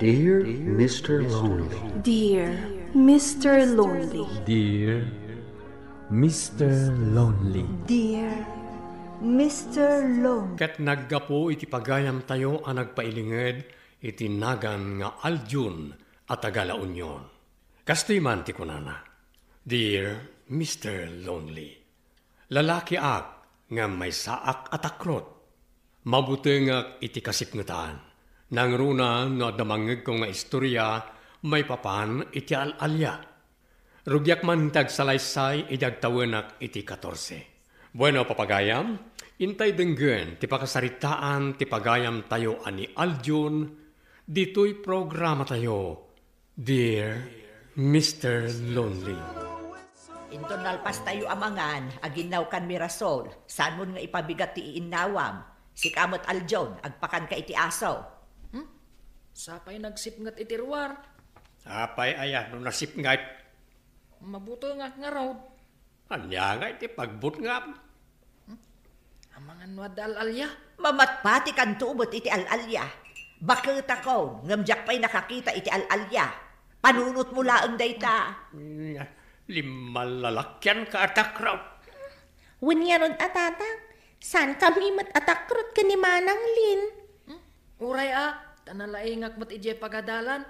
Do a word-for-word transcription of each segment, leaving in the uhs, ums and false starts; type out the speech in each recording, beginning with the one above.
Dear Mister Lonely. Dear Mister Lonely. Dear Mister Lonely. Dear Mister Lonely. Ket naggapu iti pagayamtayo a nagpailinged iti nagan nga Aljun a taga La Union. Kastoy man ti kunana, "Dear Mister Lonely, lalakiak ngem maysaak a takrot. Mabutengak iti kasipngetan. Nangruna no adda mangngegko nga istoria maipapan iti al-alia. Rugiak man ti agsalaysay idi agtawenak iti katorse." Bueno, papagayam, intay denggen ti pakasaritaan ti pagayamtayo a ni Aljun ditoy programatayo, Dear Mister Lonely. Inton nalpastayo a mangan, aginnaw kan Mirasol, saanmon nga ipabigat ti iinnawam. Sika met, Aljun, agpakanka iti aso. Hmm? Sapay nagsipnget iti ruar. Apay aya no nasipnget? Mabutengak ngarud. Ania nga iti pagbutngam? Amangan no adda al-alia? Mamatpatikanto met iti al-alia. Baketakon, ngem diak pay nakakita iti al-alia. Panunotmo laeng dayta. Mm, limmalalakianka a takrot. Wen ngarud a, Tatang, saankami met a takrot ken ni Manang Lin. Hmm? Uray a, ta nalaingak met idiay pagadalan.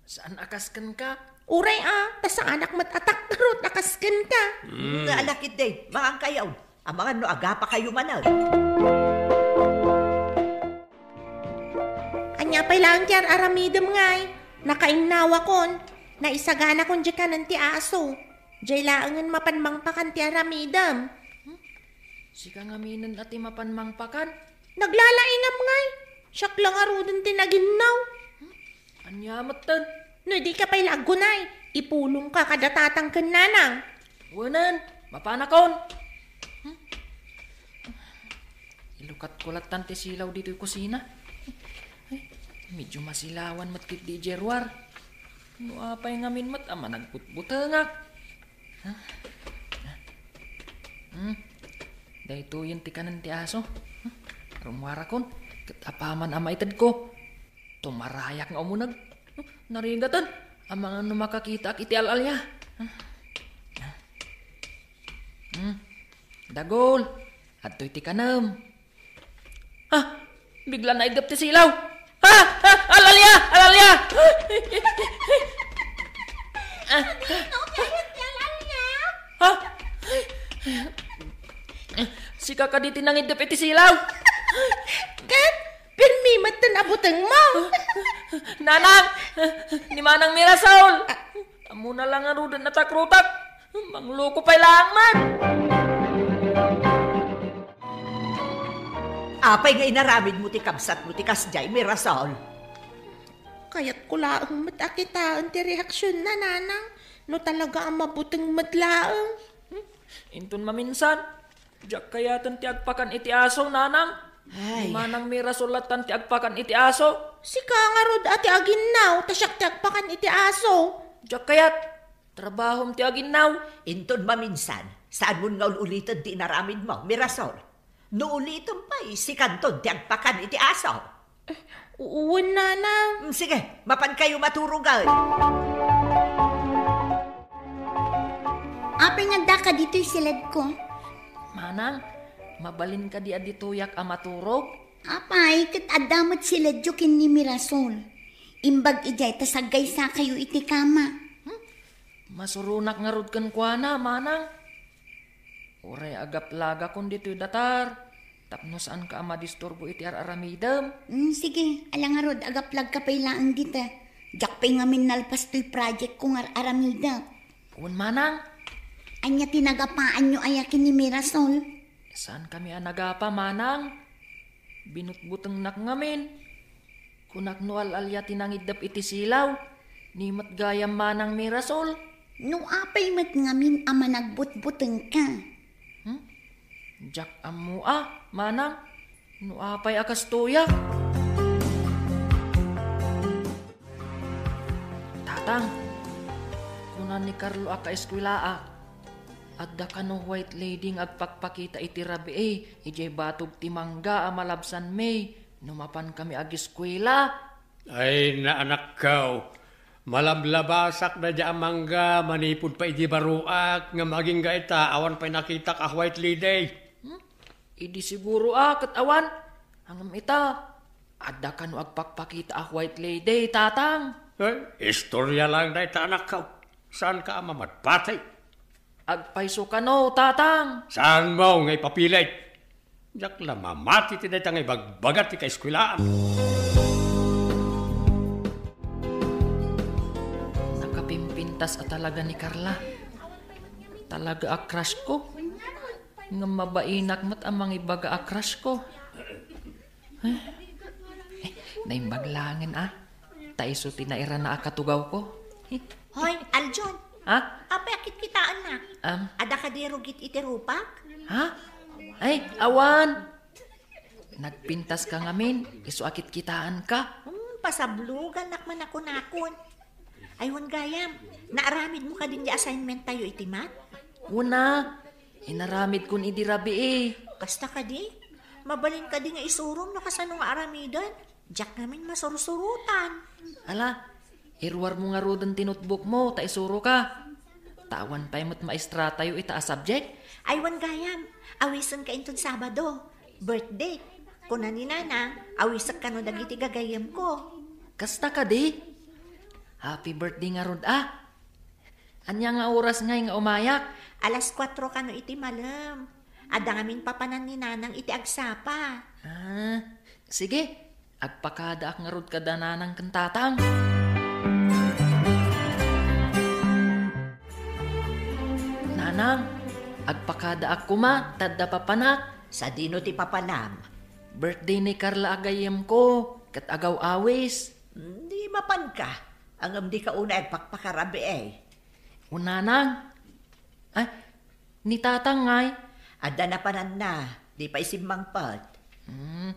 Saan a kas kenka? Uray a, ta saanak met a takrot a kas kenka. Mm. Nga alakit din, mangankayo. Amangan no agapakayo manen. Ania pay laeng ti ar-aramidem ngay? Nakainnawakon. Naisaganakon diay kanen ti aso. Diay laengen mapan mangpakan ti aramidem. Hmm? Sika ngaminen a ti mapan mangpakan? Naglalaingam ngay. Siak la ngaruden ti naginnaw. Hmm? Ania metten? No dika pay la aggunay, ipulongka kada tatang ken nanang. Wenen, mapanakon. Hmm? Ilukatko lattan ti silaw ditoy kusina. Ay, medyo masilawan met ketdi idiay ruar. No apay ngamin met a managbutbutengak. Hmm. Daytoyen ti kanen ti aso. Rummuarakon, ket apaman a maitedko, tumarayak nga umuneg. Narigaten, amangan no makakitaak iti al-alia. Hmm. Dagul, adtoy ti kanem. Ha? Bigla naiddep ti silaw. Ha? Ha? Al-alia! Al-alia! Adino ti ayat ti al-alia? Ha? Sika kadi ti nangiddep iti silaw? Ket, pirmi met ti nabutengmo. Nanang! Ni Manang Mirasol! Ammona la ngaruden a takrotak. Mangloko pay laeng man. Apay nga inaramidmo ti kabsatmo ti kasdiay, Mirasol? Kayatko laeng met a kitaen ti reaksionna, Nanang, no talaga a mabuteng met laeng. Inton maminsan, diak kayaten ti agpakan iti aso, Nanang. Ay. Ni Manang Mirasol lattan ti agpakan iti aso. Sika ngarud a ti aginnaw, ta siak ti agpakan iti aso. Diak kayat. Trabahom ti aginnaw. Inton maminsan, saanmon nga ul-uliten ti inaramidmo, Mirasol. No ulitem pay, sikanton ti agpakan iti aso. Eh, wen, Nanang. Mm, sige, mapankayo maturogen. Apay nga addaka ditoy siledko? Manang, mabalin kadi a ditoyak a maturog? Apay, ket adda met siledyo ken ni Mirasol. Imbag idiay ta saggaysakayo iti kama. Hmm? Masuronak ngarud kenkuana, Manang. Uray agaplagakon ditoy datar, tapno saanka a madisturbo iti ar-aramidem. Mm, sige, ala ngarud, agaplagka pay laeng dita. Diak pay ngamin nalpas toy projectko nga ar-aramidek. Wen, Manang. Ania ti nagapaanyo aya ken ni Mirasol? Saankami a nagapa, Manang. Binutbutengnak ngamin. Kunak no al-alia ti nangiddep iti silaw, ni met gayam Manang Mirasol. No apay met ngamin a managbutbutengka? Hmm? Diak ammo a, Manang. No apay a kastoyak? Tatang, kuna ni Carlo a kaeskuelaak, adda kano white lady nga agpakpakita iti rabii idiay batog ti mangga a malabsan May no mapankami ageskuela. Ay, naanakko. Malablabasak daydiay a mangga manipud pay idi baruak, ngem agingga ita, awan pay nakitak a white lady. Hmm? Idi siguro a ket awan. Ngem ita, adda kano agpakpakita a white lady, Tatang? Ay, istorya laeng dayta, anakko. Saanka a mamatpati? Agpayso kano, Tatang. Saanmo nga ipapilit? Diak la mamati ti dayta nga ibagbaga ti kaeskuelaan. Nakapimpintas a talaga ni Carla. Talaga a crush ko. Ngem mabainak met a mangibaga a crush ko. Eh, naimbag laengen a. Ta isu ti nairana a katugawko. Hoy, Aljon. Ha? Apay a kitkitaennak? Am. Adda kadi rugit iti rupak? Ha? Ay, awan. Nagpintaska ngamin, isu a kitkitaenka. Hmm, pasablogannak man a kunakon. Ay, wen gayam, naaramidmo kadi diay assignment tayo iti math? Wen a, inaramidkon idi rabii. Kasta kadi? Mabalin kadi nga isurom no kasano nga aramiden? Diak ngamin masursurotan. Ala, iruarmo ngaruden ti notebookmo ta isuroka. Ta awan pay met maestratayo ita a subject. Ay, wen gayam, awisenka inton Sabado. Birthday. Kuna ni Nanang, awisek kano dagiti gagayyemko. Kasta kadi? Happy birthday ngarud a. Ania nga oras ngay nga umayak? Alas kuatro kano iti malem. Adda ngamin papanan ni Nanang iti agsapa. Ah, sige. Agpakadaak ngarud kada Nanang ken Tatang. Nanang, agpakadaak koma ta adda papanak. Sadino ti papanam? Birthday ni Carla a gayyemko, ket agaw-awis. Hmm, di mapanka. Ngem dika unay agpakpakarabii. O Nanang. Ay, ni Tatang ngay? Adda napananna, di pay simmangpet. Hmm,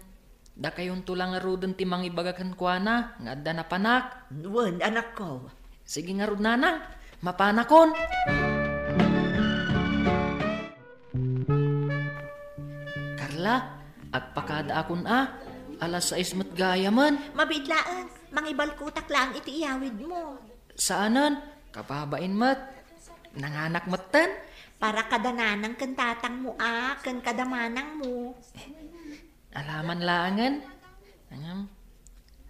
dakayonto la ngaruden ti mangibaga kenkuana nga adda napanak. Wen, anakko. Sige ngarud, Nanang, mapanakon. Carla, agpakadaakon a, alas sais met gayamen. Mabiit laeng, mangibalkutak laeng iti iyawidmo. Saanen, kababain met. Nanganak metten. Para kada Nanang ken Tatangmo a, ken kada manangmo. Alaman laengen. Ngem,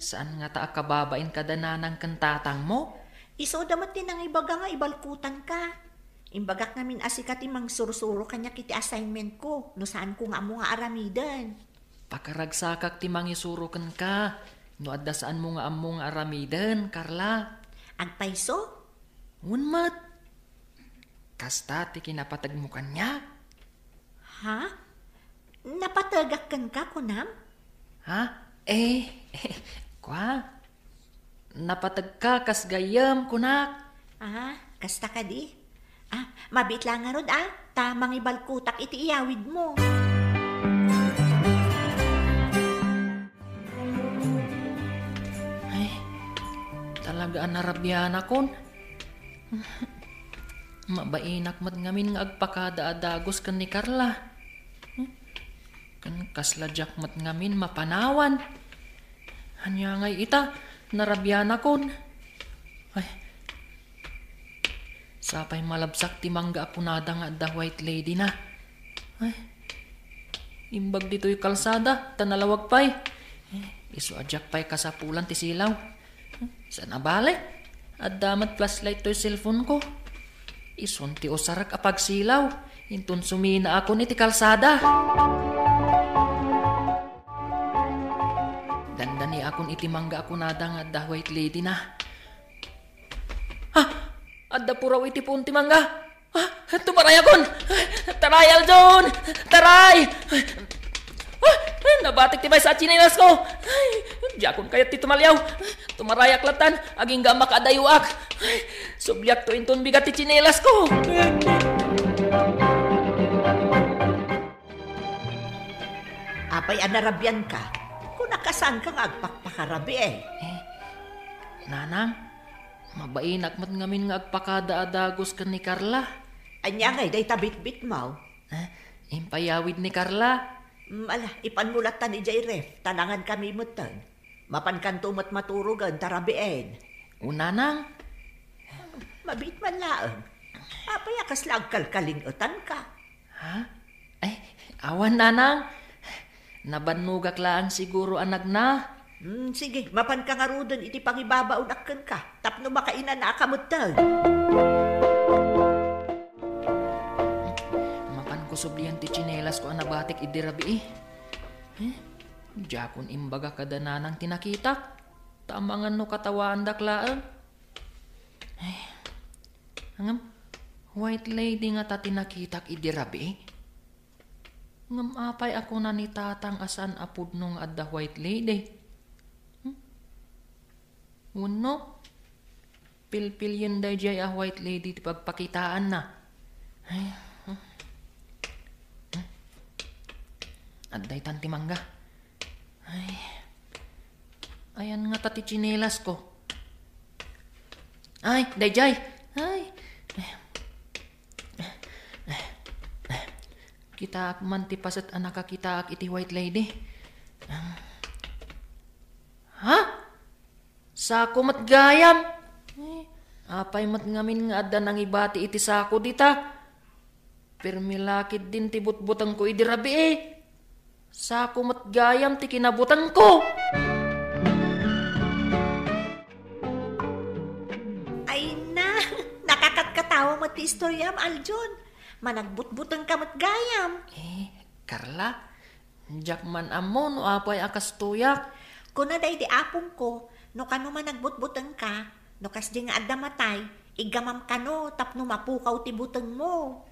saan ngata a kababain kada Nanang ken Tatangmo? Isuda met ti nangibaga nga ibalkutanka. Imbagak ngamin a sika ti mangsursuro kaniak iti assignmentko, no saanko nga ammo nga aramiden. Pakaragsakak ti mangisuro kenka, no adda saanmo nga ammo nga aramiden, Carla. Agpayso? Wen met. Kasta ti kinapategmo kaniak. Ha? Napategak kenka, kunam? Ha? Eh, kua? Napategka kas gayyem, kunak. Ah, kasta kadi? Ah, mabiit la ngarud, ah, ta mangibalkutak iti iyawidmo. Ay, talaga a narabianakon. Mabainak met ngamin nga agpakada a dagus ken ni Carla. Ken kasla diak met ngamin mapanawan. Ania ngay ita, narabianakon. Ay, sapay malabsak ti mangga a kunada nga adda white lady na. Ay, imbag ditoy kalsada, ta nalawag pay. Eh, isu a diak pay kasapulan ti silaw. Saan a bale? Adda met flashlight toy cellphone ko. Isun ti usarek a pagsilaw. Inton suminaakon iti kalsada. Dandaniakon iti mangga a kunada nga adda white lady na. Ha! Adda puraw iti puon ti mangga. Ah, tumarayakon! Taray, Aljon! Taray! Ah, nabatik ti maysa a tsinelas ko! Ay, diakon kayat ti tumaliaw. Tumarayak lattan, agingga a makaadayuak. Ay, subliakto inton bigat ti tsinelas ko. Apay a narabianka? Kunak a saanka nga agpakpakarabii. Eh, Nanang, mabainak met ngamin nga agpakada a dagus ken ni Carla. Ania ngay dayta bitbitmo? Eh, impayawid ni Carla. Mm, ala, ipanmo lattan idiay ref, ta nangankami metten. Mapankanto met maturogen ta rabiin. O, nanang. Mabiit man laeng. Apay a kasla agkalkaling-etanka? Ha? Ay, awan, nanang. Nabannogak laeng siguro a nagna. Hmm, sige, mapanka ngaruden iti pangibabaonak kenka tapno makainanaka metten. Mapanko sublian ti tsinelasko a nabatik idi rabii. Eh, diakon imbaga kada nanang ti nakitak. Ta amangan no katawaandak laeng. Eh, ngem, White Lady ngata ti nakitak idi rabii? Ngem apay a kuna ni Tatang a saan a pudno nga adda White Lady? Hmm? Wenno, pilpilien daydiay a White Lady ti pagpakitaanna? Ay, hmm. Hmm. Adda itan ti mangga. Ay. Ayan ngata ti tsinelasko. Ay, daydiay. Ay. Kitaak man ti paset a nakakitaak iti White Lady. Ha? Sako met gayam. Eh, apay met ngamin nga adda nangibati iti sako dita? Permi la ketdin ti butbutengko idi rabii. Sako met gayam ti kinabutengko. Ay na, nakakatkatawa met ti istoriam, Aljon. Managbutbutengka met gayam. Eh, Carla, diak man ammo no apay a kastoyak. Kuna daydi apongko, no kano managbutbutengka, no kasdi nga adda matay, iggamam kano tapno mapukaw ti butengmo.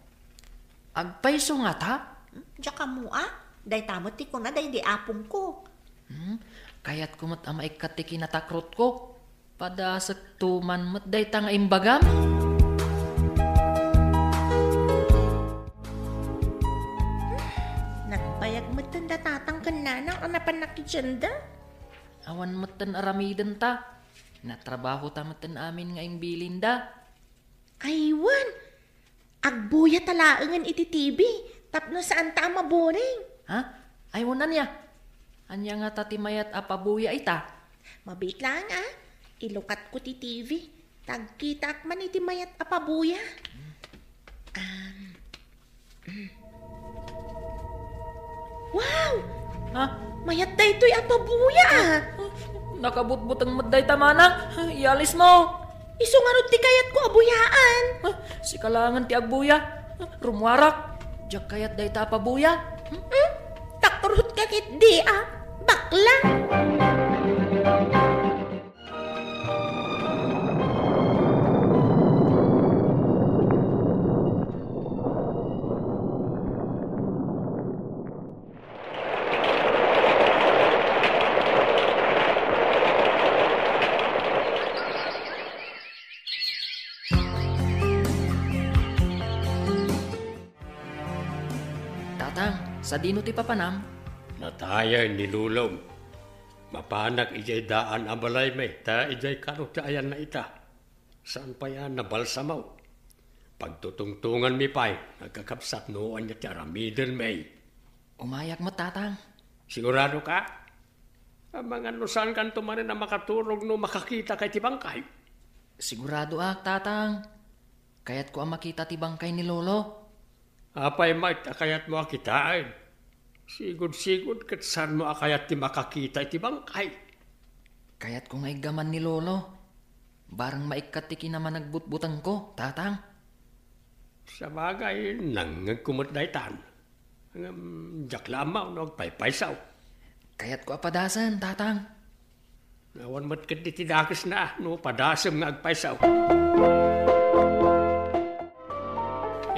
Agpayso ngata? Hmm, diak ammo a. Dayta met ti kuna daydi apongko. Hmm, kayatko met a maikkat ti kinatakrotko. Padasekto man met dayta nga imbagam. Nagbayag metten da tatang ken nanang a napan nakidianda. Awan metten aramidenta. Natrabahota metten amin nga imbilinda. Aywan! Agbuyata laengen iti T V tapno saanta a maboring. Ha? Ay, wen, ania? Ania ngata ti mayat a pabuya ita? Mabiit laeng a. Ilukatko ti T V. Ta agkitaak man iti mayat a pabuya. Um, Wow! Ha? Mayat daytoy a pabuya, ah! Nakabutbuteng met dayta, manang. Ialismo. Isu ngarud ti kayatko a buyaan. Ha? Sika laengen ti agbuya. Rummuarak. Diak kayat dayta a pabuya. Hmm? Takrutka ketdi, ah. Bakla. Tatang, sadino ti papanam? Natayen ni lolom. Mapanak idiay daan a balaymi, ta idiay kano ti ayanna ita. Saan pay a nabalsamo. Pagtutungtonganmi pay, agkakabsat, no ania ti aramidenmi. Umayak met, tatang. Siguradoka? Amangan no saankanto manen a makaturog no makakitaka iti bangkay? Siguradoak, tatang. Kayatko a makita ti bangkay ni lolo. Apay met a kayatmo a kitaen? Sigud-sigud ket saanmo a kayat ti makakita iti bangkay. Kayatko nga iggaman ni lolo. Bareng maikkat ti kinamanagbutbutengko, tatang. Sabagay, nangngegko met daytan. Ngem, diak la ammo no agpaypayso. Kayatko a padasen, tatang. Awan met ketdi ti dakesna no padasem nga agpayso.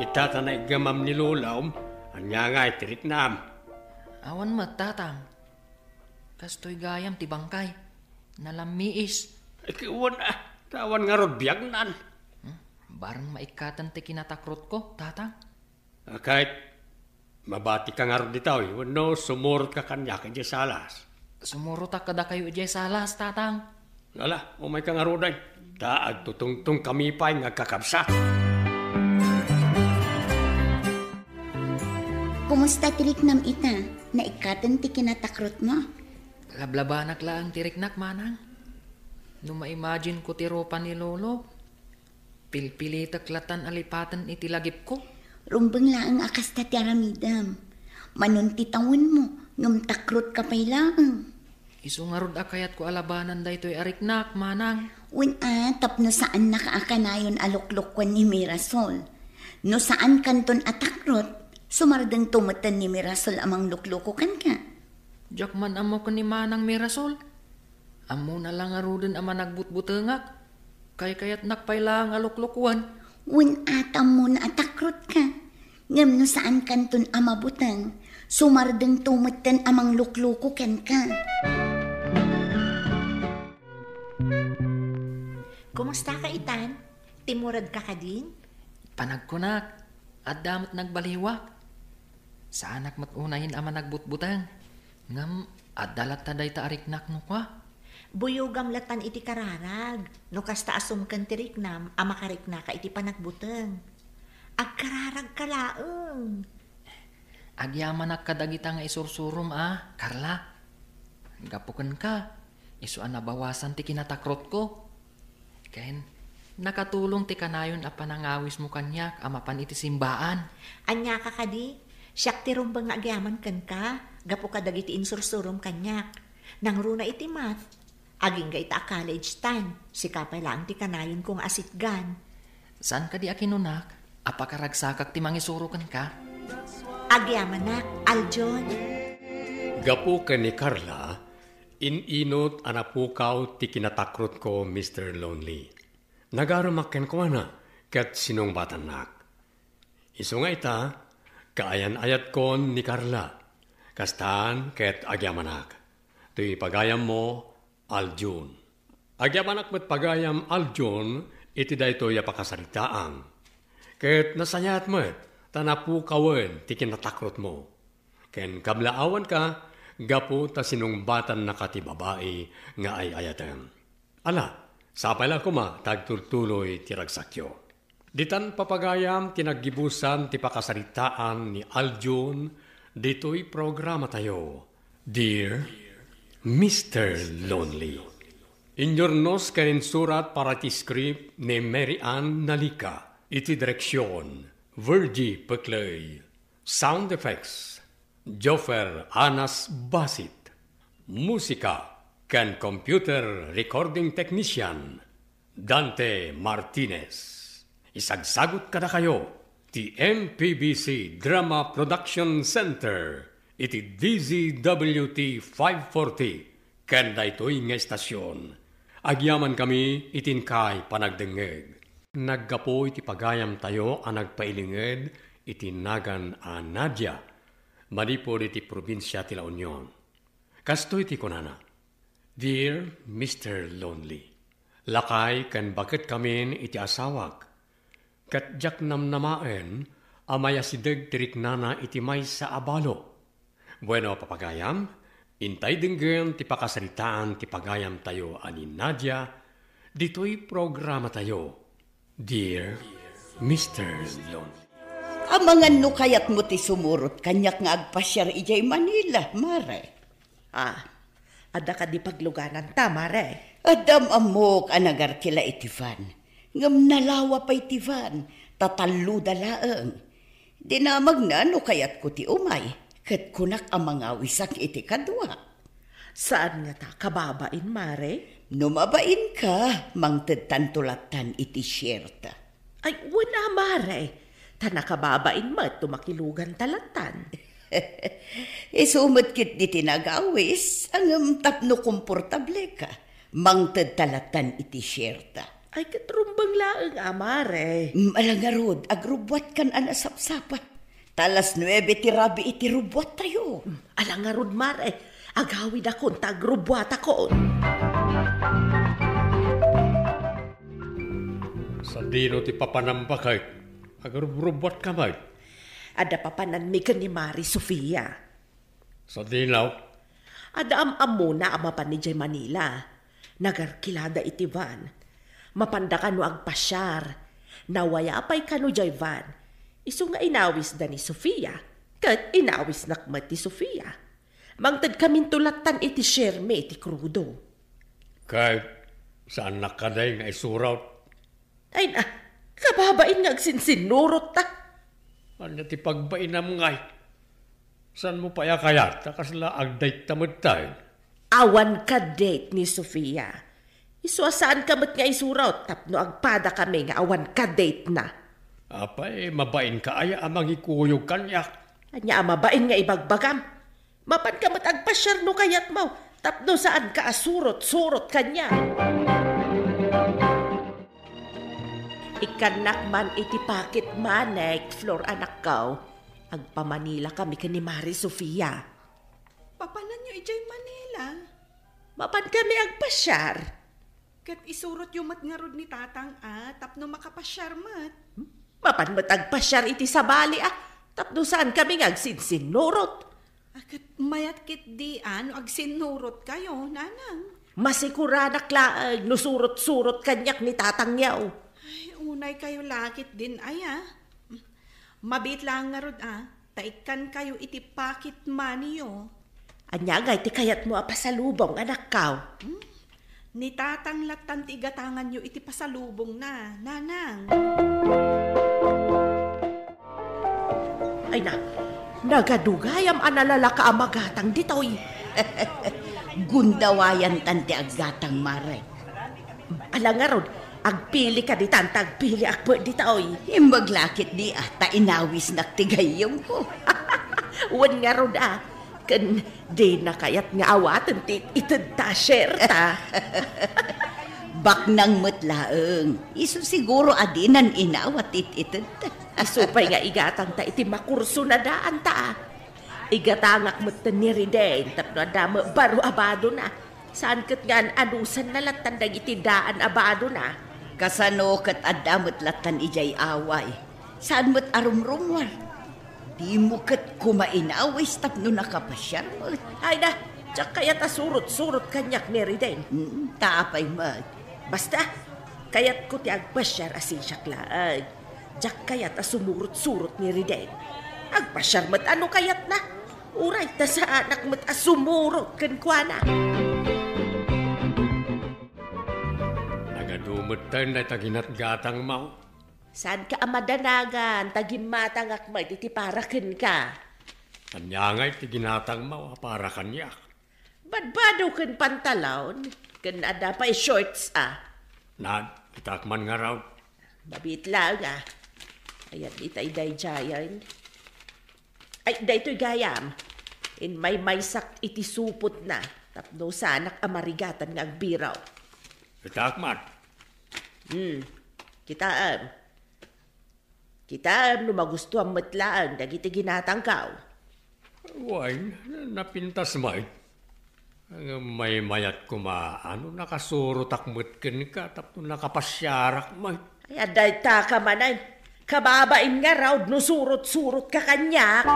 Ita ta naiggamam ni lolom, ania ngay ti riknam? Awan met, tatang. Kastoy gayam ti bangkay. Nalammiis. Ket wen, ah, ta awan ngarud biagnan. Hmm? Bareng maikkaten ti kinatakrotko, tatang. Akay, mabatika ngarud ditoy, wenno sumurotka kaniak idiay salas? Sumurotak kadakayo idiay salas, tatang. Ala, umayka ngaruden, ta agtutungtongkami pay nga agkakabsat. Kumusta ti riknam ita? Naikkaten ti kinatakrotmo? Lablabanak laeng ti riknak, manang. No ma-imagine ko ti rupa ni Lolo, pilpilitek latan a lipaten iti lagipko. Rumbeng laeng a kasta ti aramidem. Manon ti tawenmo, ngem takrotka pay laeng. Isu ngarud a kayatko a labanan daytoy a riknak, manang. Wen a, tapno saannak a kanayon a luklukuen ni Mirasol. No saankanton a takrot, sumardengto metten ni Mirasol a manglukluko kenka. Diak man ammo ken ni Manang Mirasol. Ammona la ngaruden a managbutbutengak. Kaykayatnak pay laeng a luklukuen. Wen a, ammona a takrotka. Ngem no saankanton a mabuteng, sumardengto metten a manglukluko kenka. Kumustaka itan? Timmuredka kadin? Panagkunak, adda met nagbaliwak. Saanak met unayen a managbutbuteng. Ngem adda latta dayta a riknak no kua. Buyogam latan iti kararag, no kasta a sumken ti riknam a makariknaka iti panagbuteng. Agkararagka laeng. Agyamanak kadagita nga isursurom a, Carla. Gapu kenka, isu a nabawasan ti kinatakrotko. Ken, nakatulong ti kanayon a panangawismo kaniak a mapan iti simbaan. Ania ka kadi? Siak ti rumbeng nga agyaman kenka, gapu kadagiti insursurom kaniak. Nangruna iti math, agingga ita a college tan, sika pay laeng ti kanayonko nga asitgan. Saan kadi a kinunak a pakaragsakak ti mangisuro kenka? Agyamanak, Aljon. Gapu ken ni Carla, in-inut a napukaw ti kinatakrotko, Mister Lonely. Nagarumak kenkuana ket sinungbatannak. Isu nga ita, kaayan-ayatkon ni Carla. Kastan ket agyamanak. Toy pagayammo, Aljun. Agyamanak met pagayam, Aljun, iti daytoy a pakasaritaan. Ket nasayaat met ta napukawen ti kinatakrotmo. Ken kablaawanka gapu ta sinungbatannaka ti babai nga ay-ayatem. Ala, sapay la koma ta agtultuloy ti ragsakyo. Ditan papagayam ti naggibusan ti pakasaritaan ni Aljun ditoy programatayo, Dear Mister Lonely. Inyurnos ken insurat para iti script ni Mary Ann Nalica, iti direksion, Virgie Peclay. Sound effects, Joffer Anas Basit. Musika ken computer recording technician, Dante Martinez. Isagsagut kadakayo ti M P B C Drama Production Center iti D Z W T five forty ken daytoy nga estasion. Agyamankami iti inkay panagdengngeg. Naggapu iti pagayamtayo a nagpailinged iti nagan a Nadia, manipud iti probinsia ti La Union. Kastoy ti kunana, Dear Mister Lonely, lakay ken baketkamin iti asawak, ket diak namnamaen a mayasideg ti riknana iti maysa a balo. Bueno, papagayam, intay denggen ti pakasaritaan ti pagayamtayo a ni Nadia ditoy programatayo, Dear Mister Lonely. Amangan no kayatmo ti sumurot kaniak nga agpasiar idiay Manila, Mare. Ah, adda kadi paglugananta, Mare? Adda am-ammok a nagarkila iti van. Ngem nalawa pay ti van, ta talloda laeng. Dinamagna no kayatko ti umay, ket kunak a mangawisak iti kadua. Saan ngata kababain, Mare? No mabainka, mangtedtanto lattan iti shirta. Ay, wen a, Mare. Ta nakababain met no makiluganta lattan. Isu met ketdi ti nagawis, ngem tapno komportableka, mangtedta lattan iti shirta. Ay, ket rumbeng laeng a, Mare. Mm, ala ngarud, agrubbuatkan a nasapsapa. Ta alas nuebe ti rabii ti rubbuattayo. Mm, ala ngarud, Mare. Agawidakon ta agrubbuatakon. Sadino ti papanam, baket? Agrubrubuatka met. Adda papananmi ken ni Mare Sofia. Sadino? Adda am-ammona a mapan idiay Manila. Nagarkilada iti van. Mapanda kano agpasiar. Nawaya pay kano diay van. Isu nga inawisda ni Sofia, ket inawisnak met ni Sofia. Mangtedkaminto lattan iti sharemi iti krudo. Ket saannak kadi nga isurot? Ay na, kababain nga agsinsinnurot ta. Ania ti pagbainam ngay? Saanmo pay a kayat ta kasla agdate ta metten? Awan ka-date ni Sofia. Isu a saanka met nga isurot tapno agpadakami nga awan ka-date na. Apay, mabainka aya a mangikuyog kaniak? Ania a mabain nga ibagbagam? Mapanka met agpasiar no kayatmo, tapno saanka a surot-surot kaniak. Ikkannak man iti pocket money, Flor, anakko. Agpa-Manila kami ken ni Mari Sofia. Papananyo idiay Manila? Mapan kami agpasiar. Ket isurotyo met ngarud ni Tatang a tapno makapasiar met. Mapan met agpasiar iti sabali a tapno saan kami nga agsinsinnurot. A, ket mayat ketdi a no agsinnurotkayo, Nanang. Masikuranak laeng no surot-surot kaniak ni Tatangyo. Ay, unaykayo la ketdin aya. Mabiit laeng ngarud a, ta ikkankayo iti pocket moneyyo. Ania ngay ti kayatmo a pasalubong, anakko? Hmm? Ni Tatang lattan ti igatanganyo iti pasalubongna, Nanang. Ay na, nagadugayam a nalalaka a magatang ditoy. Gundawayantan ti aggatang, Mare. Ala ngarud, agpili ka ditan ta agpili ak met ditoy. Imbag la ketdi a, ta inawisnak ti gayyemko. Wen ngarud a, ken dina kayat nga awaten ti it-ited ta, sir, ta. Baknang met laeng. Isu siguro a dinan inawat ti it-ited ta. Isu pay nga igatangta iti makurso na daan ta. Igatangak met ni Riden tapno adda met baro a badona. Saan ket nga an-anusanna lattan dagiti daan a badona. Kasano ket adda met lattan idiay away? Saan met a rumrumuar? Dimo ket koma inawis tapno nakapasiar met. Ay na, diak kayat a surot-surot kaniak ni Riden. Mm, ta apay met? Basta, kayatko ti agpasiar a sisiak laeng. Diak kayat a sumurot-surot ni Riden. Agpasiar met a no kayatna. Uray ta saanak met a sumurot kenkuana. Nagadu metten dayta ginatgatangmo. Saanka a madanagan ta gimmatangak met iti para kenka. Ania ngay ti ginatangmo a para kaniak? Badbado ken pantalon, ken adda pay shorts a. Nan, kitaak man ngarud. Mabiit laeng a. Ayan, itay daydiayen. Ay, daytoy gayam. Inmaymaysak iti supotna, tapno saanak a marigatan nga agbiraw. Kitaak man. Hmm, kitaem. Kitaem no magustuam met laeng dagiti ginatangko. Wen, napintas met. Ngem maymayat koma a no nakasurotak met kenka tapno nakapasiarak met. Ay, adda ita ka manen. Kababain ngarud no surot-surotka kaniak.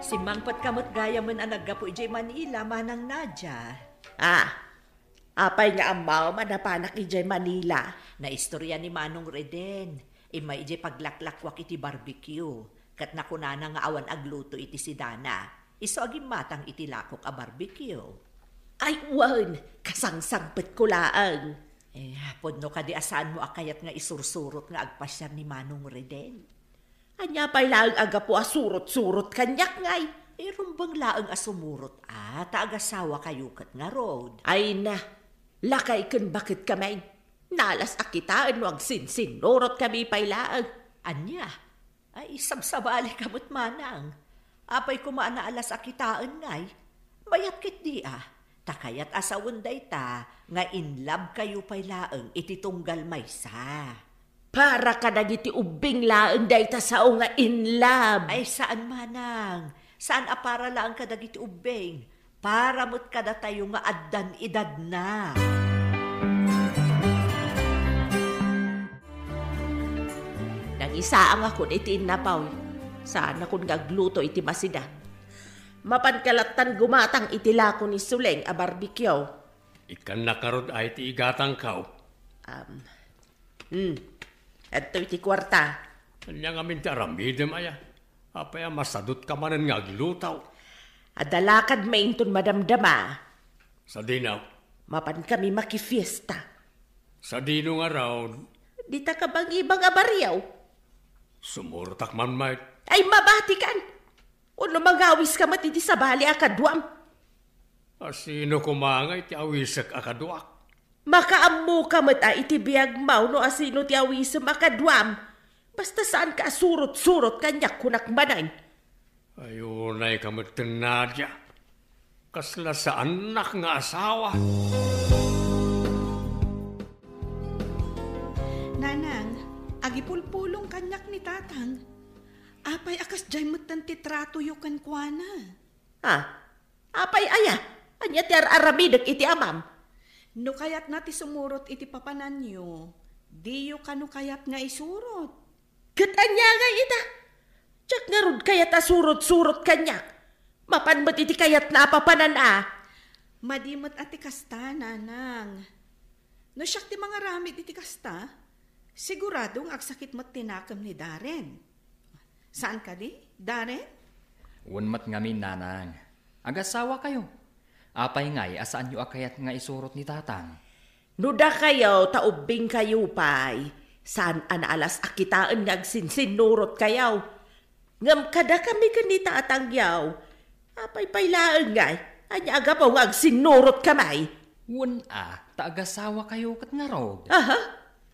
Simmangpetka met gayamen a naggapu idiay Manila, Manang Nadia. Ah, Apay nga ammom a napanak idiay Manila? Naistorya ni Manong Reden. Immay idiay paglaklakwak iti barbecue, ket nakunana nga awan agluto iti sidana. Isu a gimmatang iti lakok a barbecue. Ay, wen, kasangsangpetko laeng. Eh, pudno kadi a saanmo a kayat nga isursurot nga agpasiar ni Manong Reden? Ania pay laeng a gapu a surot-surot kaniak ngay? Eh, rumbeng laeng a sumurot a, ta agasawakayo ket ngarud. Ay na, lakay ken baket kami. Nalas a kitaen no agsinsinnurot kami pay laeng. Ania? Ay, sabsabalika met manang. Apay koma a naalas a kitaen ngay? Mayat ketdi a, ta kayat a sawen dayta nga in love kayo pay laeng iti tunggal maysa. Para kadagiti ubbing laeng dayta sao nga in love. Ay, saan manang. Saan a para laeng kadagiti ubbing. Para met kadatayo nga addan edadna. Nangisaangakon iti innapaw. Saanakon nga agluto iti masida. Mapanka lattan gumatang iti lako ni Suleng a barbecue. Ikkannak ngarud a iti igatangko. Um, Hmm. Adtoy ti kuarta. Ania ngamin ti aramidem aya? Apay a masadutka manen nga agluto? Adda lakadmi inton madamdama. Sadino? Mapankami makifiesta. Sadino ngarud? Dita kabangibang a barrio. Sumurotak man met. Ay, mabatikan! Wenno mangawiska met iti sabali a kaduam? A sino koma ngay ti awisek a kaduak? Makaammoka met a iti biagmo no asino ti awisem a kaduam. Basta saanka a surot-surot kaniak, kunak manen. Ay, unayka met, Nadia. Kasla saannak nga asawa. Nanang, agipulpulong kaniak ni Tatang. Apay a kasdiay metten ti tratoyo kenkuana? Ah, apay aya? Ania ti ar-aramidek iti amam? No kayatna ti sumurot iti papananyo, diyo kano kayat nga isurot? Ket ania ngay ita? Diak ngarud kayat a surot-surot kaniak. Mapan met iti kayatna a papanan a. Madi met a ti kasta, Nanang. No siak ti mangaramid iti kasta, sigurado nga agsakit met ti nakem ni Darren. Saan kadi, Darren? Wen met ngamin, Nanang. Agasawakayo. Apay ngay a saanyo a kayat nga isurot ni Tatang? No dakayo ta ubbingkayo pay, saan a naalas a kitaen nga agsinsinnurotkayo. Ngem kadakami ken ni Tatangyo, apay pay laeng ngay, ania a gapu nga agsinnurotkami? Wen a, ta agasawakayo ket ngarud. Aha?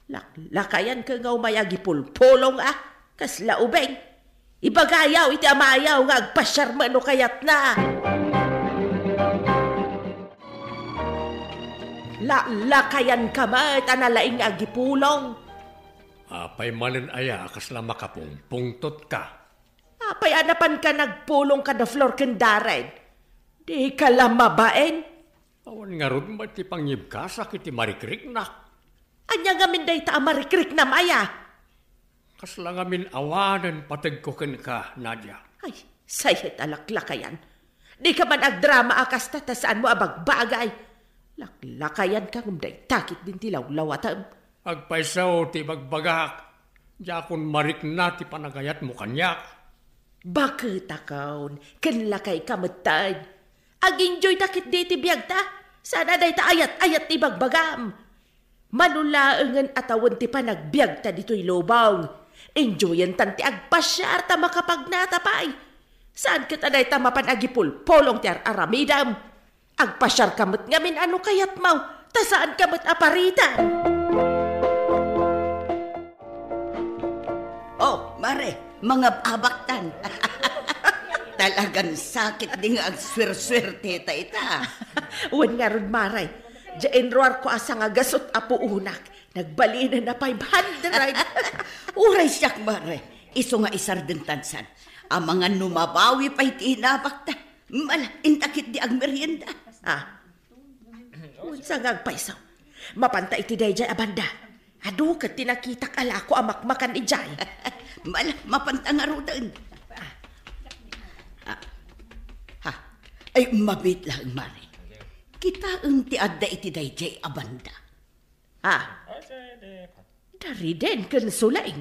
Laklakayanka nga umay agipulpulong a, kasla ubing. Ibagayo iti amayo nga agpasiar met no kayatna. Laklakayanka met a nalaing nga agipulong. Apay manen aya a kasla makapungpungtotka? Apay a napanka nagpulong kada Flor ken Darren? Dika la mabain? Awan ngarud met ti pangibkasak iti marikriknak. Ania ngamin dayta a marikriknam aya? Kasla ngamin awanen pategko kenka, Nadia. Ay, sayet a laklakayan. Dika man agdrama a kasta ta saanmo a bagbagay. Laklakayanka ngem dayta ketdin ti lawlawatem. Agpayso ti ibagbagak. Diakon marikna ti panagayatmo kaniak. Baketakon, ken lakayka metten. Ag-enjoyta ketdi iti biagta. Saan a dayta ayat-ayat ti ibagbagam. Mano laengen a tawen ti panagbiagta ditoy lubong. Enjoyentan ti agpasiar ta makapagnata pay. Saan ket a dayta mapan agipulpulong ti ar-aramidem. Agpasiarka met ngamin a no kayatmo, ta saanka met a paritan. Oh, Mare, mangab-abaktan. Talagan sakit di nga agsuersuerte ta ita. Wen ngarud, Mare, diay inruarko a sangagasut a puonak. Nagbalinen a five hundred. Uray siak, Mare, isu nga isardengtan san. Amangan no mabawi pay ti inabakta. Mala, inta ketdi agmerienda. Ah. Unsa nga agpayso? Mapanta iti daydiay a banda. Adu ket ti nakitak a lako a makmakan idiay. Mala, mapanta ngaruden. Ah. Ah. Ha. Ay, mabiit laeng, Mare. Kitaem ti adda iti daydiay a banda. Ah. Dariden ken Suleng.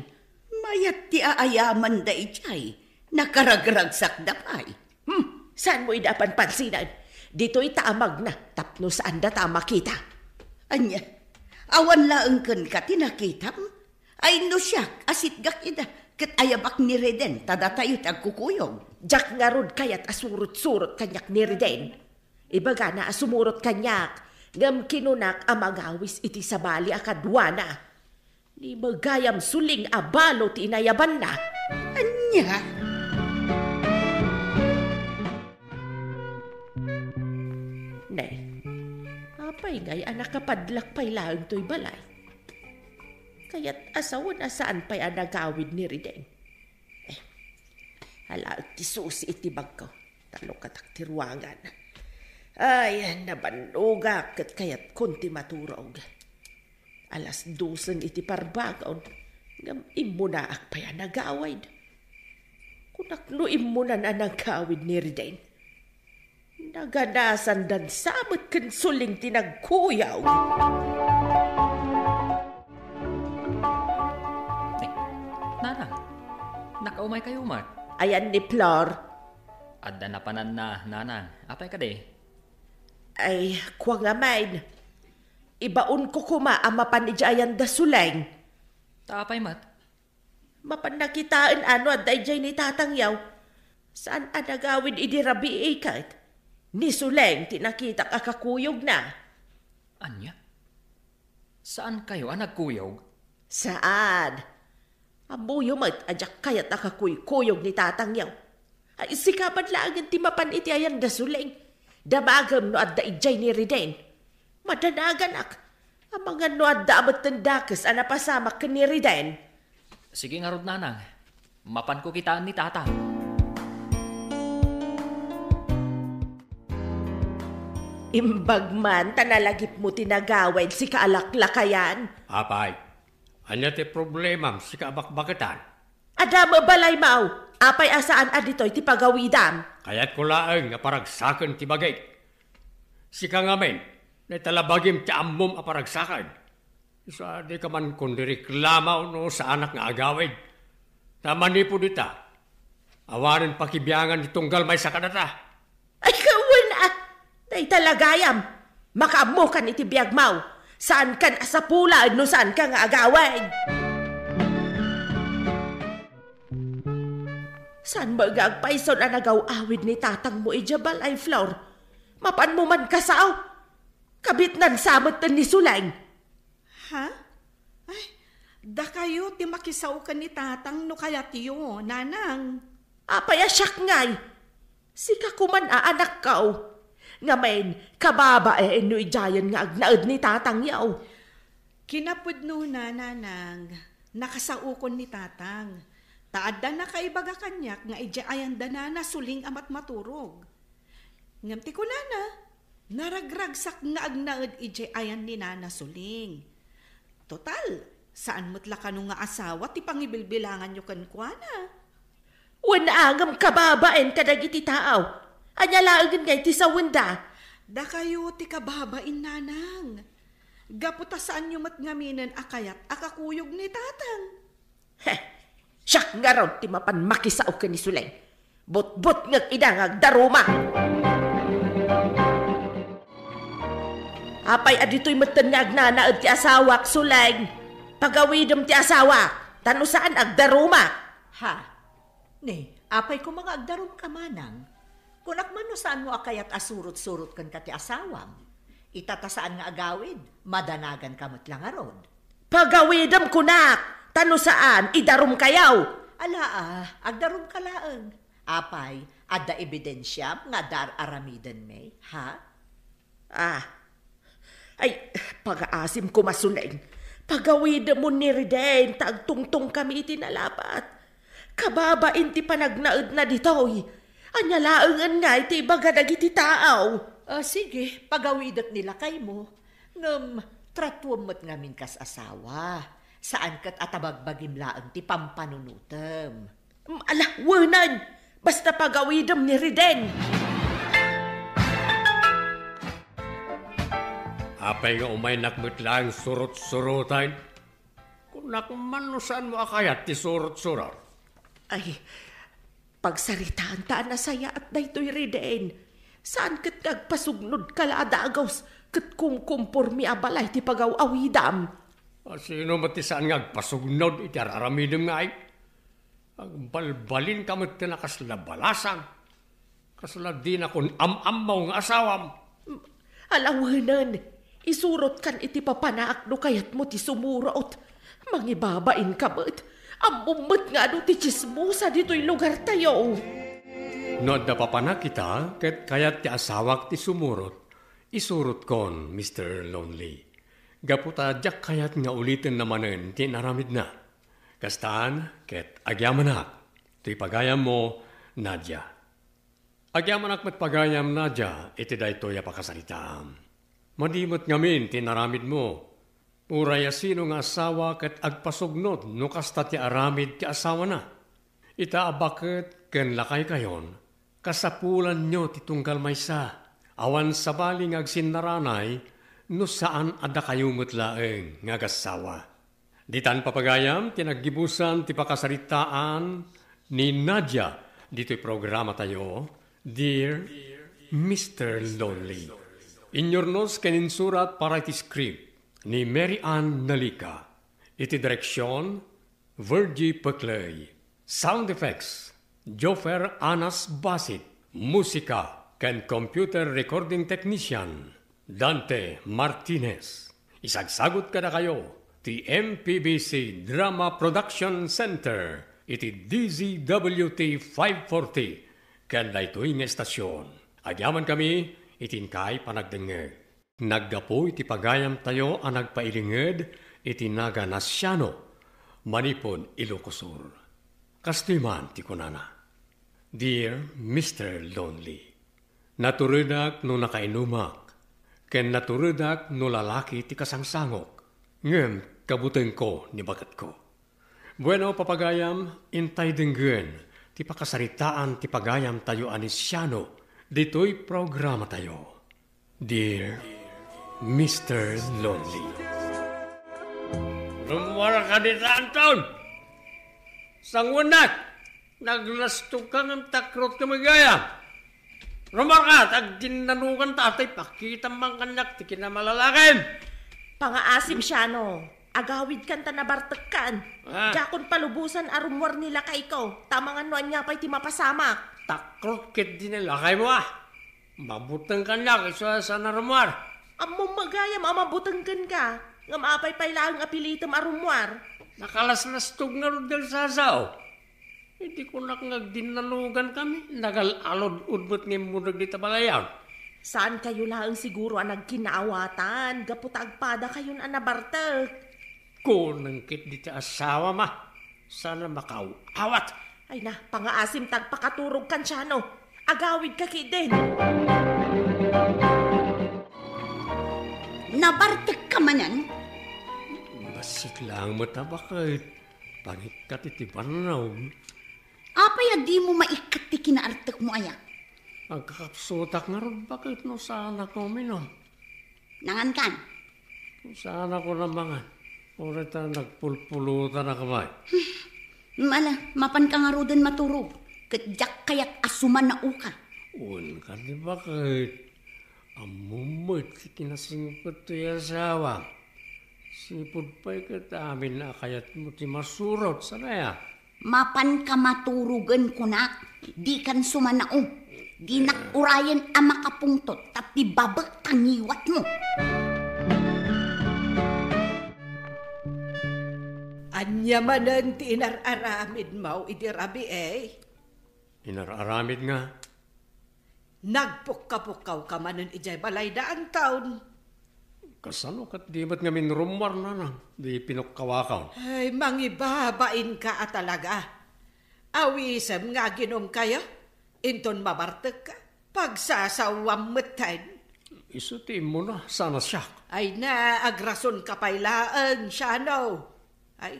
Mayat ti aayaman daydiay. Nakaragragsakda pay. Hmm, saanmo ida a panpansinen? Ditoy ta amagna, tapno saandata a makita. Ania? Awan laeng kenka ti nakitam? Ay, no siak, asitgak ida, ket ayabak ni Reden, ta datayo ti agkukuyog. Diak ngarud kayat a surot-surot kaniak ni Reden. Ibagana a sumurot kaniak, ngem kinunak a mangawis iti sabali a kaduana. Ni magayam Suleng a balo ti inayabanna. Ania? Ne, apay ngay a nakapadlak pay laeng toy balay? Kayat a sawen a saan pay a nagawid ni Riden. Eh, alaek ti susi iti bagko. Tallokatak ti ruangan. Ay, nabannogak ket kayatkon ti maturog. Alas dosen iti parbangon, ngem immunaak pay a nagawid. Kunak no immunan a nagawid ni Riden. Naganasandan sa met ken Suleng ti nagkuyaw. Nanang, nakaumay kayo met? Ayan ni Flor. Adda napananna, nanang. Apay kadi? Ay, kua ngamin. Ibaonko koma a mapan idiay ayan da Suleng. Ta apay met? Mapan nakitaen a no adda idiay ni tatangyaw. Saan a nagawid idi rabii ket? Ni Suleng ti nakitak a kakuyogna. Ania? Saankayo a nagkuyog? Saan? Ammoyo met a diak kayat a kakuykuyog ni tatangyaw. Ay, sika man laengen ti mapan iti ayan da Suleng. Damagem no adda idiay ni Riden. Madanaganak. Amangan no adda a metten dakes a napasamak ken ni Riden. Sige ngarud, nanang. Mapanko kitaen ni tatang. Imbag man ta nalagipmo ti nagawid, sika a laklakayan. Apay, ania ti problemam, sika a bakbaketan? Adda met balaymo. Apay a saan a ditoy ti pagawidam? Kayatko laeng nga paragsaken ti bagik. Sika ngamin, naitalabagim ti ammom a paragsaken. Isu a dika man kundireklamo no saanak nga agawid. Ta manipud ita, awanen pakibiangan ti tunggal maysa kadata. Ay, kawen a! Dayta la gayam! Makaammokan iti biagmo! Saankan a sapulan no saanka nga agawid! Saan met nga agpayson a nagaw-awid ni tatangmo idiay balay, Flor? Mapanmo man kasao? Kabitnan sa met ni Suleng. Ha? Ay, dakayo ti makisao ken ni tatang no kayatyo, nanang. Apay a siak ngay? Sika koman a anakko. Ngamin, kababain no idiayen nga agnaed ni tatangyo. Kinapudnona, nanang, nakasaokon ni tatang. Ta adda nakaibaga kaniak nga idiay ayan da Nana Suling a matmaturog. Ngem ti kunana, naragragsak nga agnaed idiay ayan ni Nana Suling. Total, saan met la kano nga asawa ti pangibilbilanganyo kenkuana. Wen a ngem kababain kadagiti tao. Ania laengen ngay ti sawenda? Dakayo ti kababain, nanang. Gapu ta saanyo met ngaminen a kayat a kakuyog ni tatang. Heh, siak ngarud ti mapan makisao ken ni Suleng. Butbutngek ida nga agdarumak. Apay a ditoy metten nga agnanaed ti asawak, Suleng? Pagawidem ti asawak, ta no saan agdarumak. Ha? Ni, apay koma nga agdarumka, manang? Kunak man no saanmo a kayat a surot-surot kenka ti asawam. Ita ta saan nga agawid, madanaganka met la ngarud. Pagawidem kunak, ta no saan, idarumkayo. Ala, ah, agdarumka laeng. Apay, adda ebidensiam nga adda ar-aramidenmi, ha? Ah. Ay, pagaasim koma, Suleng. Pagawidem ni Riden ta agtungtongkami iti nalapat. Kababain ti panagnaedna ditoy. Ania laengen ngay ti ibaga dagiti tao? Ah, sige, pagawidek ni lakaymo. Ngem, tratuem met ngamin kas asawa. Saan ket a tabagbagim laeng ti pampanunotem. Mm, ala, wenen! Basta pagawidem ni Riden! Apay nga umaynak met laeng surot-suroten? Kunak man no saanmo a kayat ti surot-surot. Ay, pagsaritaan ta a nasayaat daytoy, Riden. Saan ket nga agpasugnod ka la a dagus ket kumkumpormi a balay ti pagaw-awidam? A, sino met ti saan nga agpasugnod iti ar-aramidem ngay? Agbalbalinka met ken a kasla balasang. Kasla dinakon am-ammo nga asawam. Ala wenen, isurotkan iti papanaak no kayatmo ti sumurot. Mangibabainka met. Ammom met nga adu ti tsismosa ditoy lugartayo. No adda papanak ita, ket kayat ti asawak ti sumurot, isurotkon, Mister Lonely. Gapu ta diak kayat nga ulitenna manen ti inaramidna. Kastan, ket agyamanak, toy pagayammo, Nadia. Agyamanak met pagayam, Nadia, iti daytoy a pakasaritaam. Madi met ngamin ti inaramidmo. Uray a sino nga asawa ket agpasugnod no kasta ti aramid ti asawana. Ita a baket ken lakaykayon, kasapulanyo ti tunggal maysa. Awan sabali nga agsinnaranay no saan a dakayo met laeng nga agassawa. Ditan, papagayam, ti naggibusan ti pakasaritaan ni Nadia Ditoy programatayo, Dear Mister Lonely. Inyurnos ken insurat para iti script ni Mary Ann Nalica. Iti direksyon, Virgie Peclay. Sound effects, Joffer Anas Basit. Musika ken computer recording technician, Dante Martinez. Isagsagut kadakayo ti M P B C Drama Production Center iti D Z W T five forty ken daytoy nga estasion. Agyamankami iti inkay panagdengngeg. Naggapu iti pagayamtayo a nagpailinged iti nagan a Siano manipud Ilocos Sur. Kastoy man ti kunana, Dear Mister Lonely, naturedak no nakainumak, ken naturedak no lalaki ti kasangsangok, ngem kabutengko ni baketko. Bueno, papagayam, intay denggen ti pakasaritaan ti pagayamtayo a ni Siano ditoy programatayo. Dear Mister Lonely. Rummuar ka dita, Anton! Sanguennak! Naglastog ka ngem takrot ka magayam. Rummuar ka, ta agdinnanugan ta, tay pakitam man kaniak ti kinamalalakim. Pangaasim, Siano. Agawidkan ta nabartekkan. Ah. Diakon palubosan a rummuar ni lakayko. Ta amangan no ania pay ti mapasamak. Takrot ketdi ni lakaymo, ah. Mabuteng kaniak isu a saan a rummuar. Ammom gayam a mabuteng kenka, ngem apay pay laeng a pilitem a rummuar? Nakalaslastog ngarud nga agsasao. Idi kunak nga agdinnanugan kami, nagal-alud-ud met nga immuna dita balayan. Saankayo laeng siguro a nagkinaawatan gapu ta agpadakayon a nabartek. Kuneng ketdi ti asawam a saan a makaaw-awat. Ay na, pangaasim ta agpakaturogkan, Siano. Agawidka ketdin. Nabartekka manen? Bassit laeng met a baket. Pangikkat iti bannog. Apay a dimo maikkat ti kinaartekmo aya? Agkakapsutak ngarud baket no saanak uminom. Nangankan? Saan a kuna mangan. Uray ta nagpulpulutan a kamay. Ala, mapanka ngaruden maturog, ket diak kayat a sumanaoka. Wen, kadi baket? Ammom met ti kinasingpet toy asawa. Sipud pay ket amin a kayatmo ti masurot, saan aya? Mapanka maturogen kunak, dikan sumanao. Dinak urayen a makapungtot, ta ti babek ta ngiwatmo. Ania manen ti inar-aramidmo idi rabii? Inar-aramid nga? Nagpukkapukkawka manen idiay balayda, Anton. Kasano ket di met ngamin rummuar, nanang, di pinukkawakon? Ay, mangibabainka a talaga. Awisem nga aginumkayo, inton mabartekka, pagsasawam metten. Isu ti immuna, saan a siak. Ay na, agrasonka pay laeng, Siano. Ay,